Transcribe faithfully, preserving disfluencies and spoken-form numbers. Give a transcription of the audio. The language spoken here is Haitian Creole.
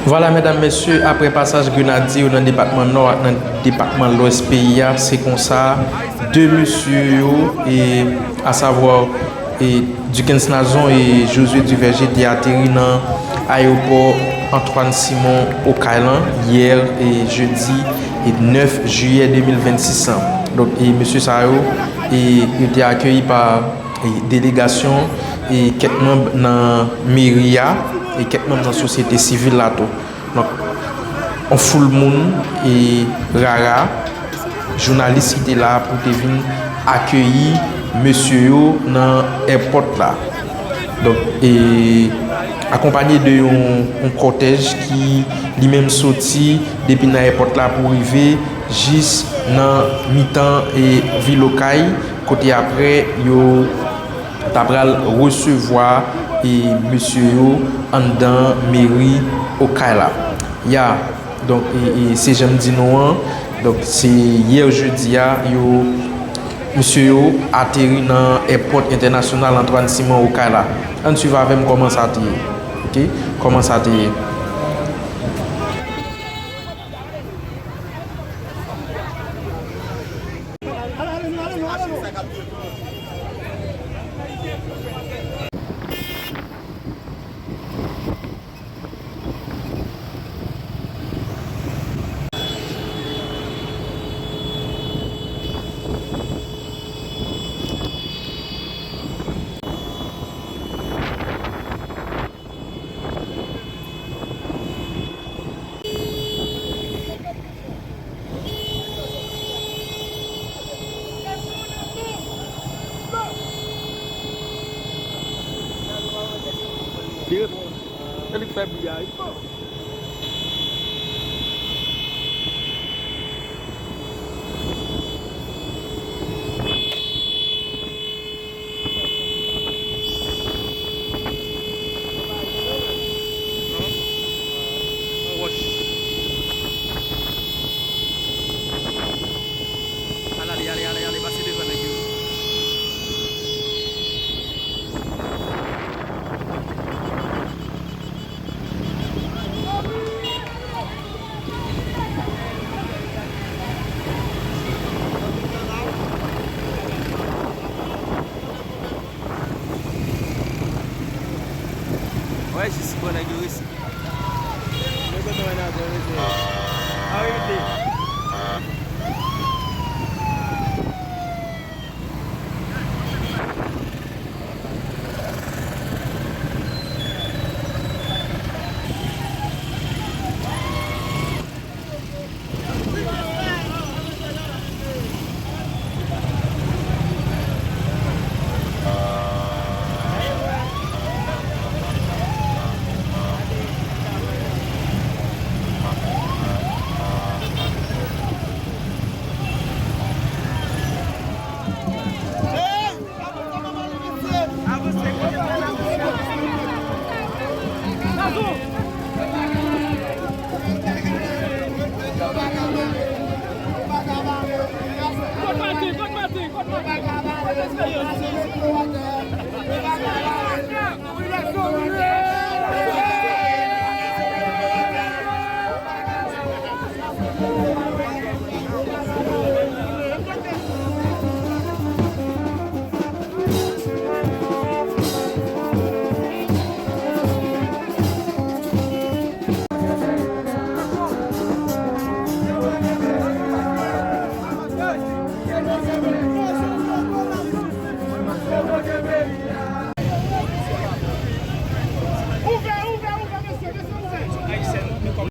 Vwala, medam, mesye, apre pasaj grenadye yo nan depatman Nò ak nan depatman Lwès peyi a, se konsa de mesye yo, e, asavwa, e, Duckens Nazon e Josué Duverger te ateri nan ayewopò Antoine Simon Okay lan yè, e, jedi, e, nèf jiyè de mil vennsis lan. Donk, e, mesye sa yo, e, yo te akeyi pa e, delegasyon, e, kèk manm nan meri a, e kèk manm nan sosyete sivil la tou. Donk, yon foul moun, e, rara, jounalis ki te la pou te vin akeyi mesye yo nan èpòt la. Donk, e, akonpanye de yon, yon kòtèj ki li menm soti depi nan èpòt la pou rive jis nan mitan, e, vil Okay, kote apre yo ta pral resevwa, e, mesye yo anndan meri Okay la. Ya, donk, e, e, se jan m di nou an, donk, se yè jedi a, yo, mesye yo ateri nan èpòt entènasyonal Antoine Simon Okay la. Ann swiv avè m kòman sa te ye. Oke? Kòman sa te ye. Li reponn. E li k fè bri a wi. Non. Yon wòch. Ale, ale, ale, ale, ale, pase devan nèg yo. Wè, jis pran nèg yo resi. Mwen kontan wè nèg yo resi. An verite.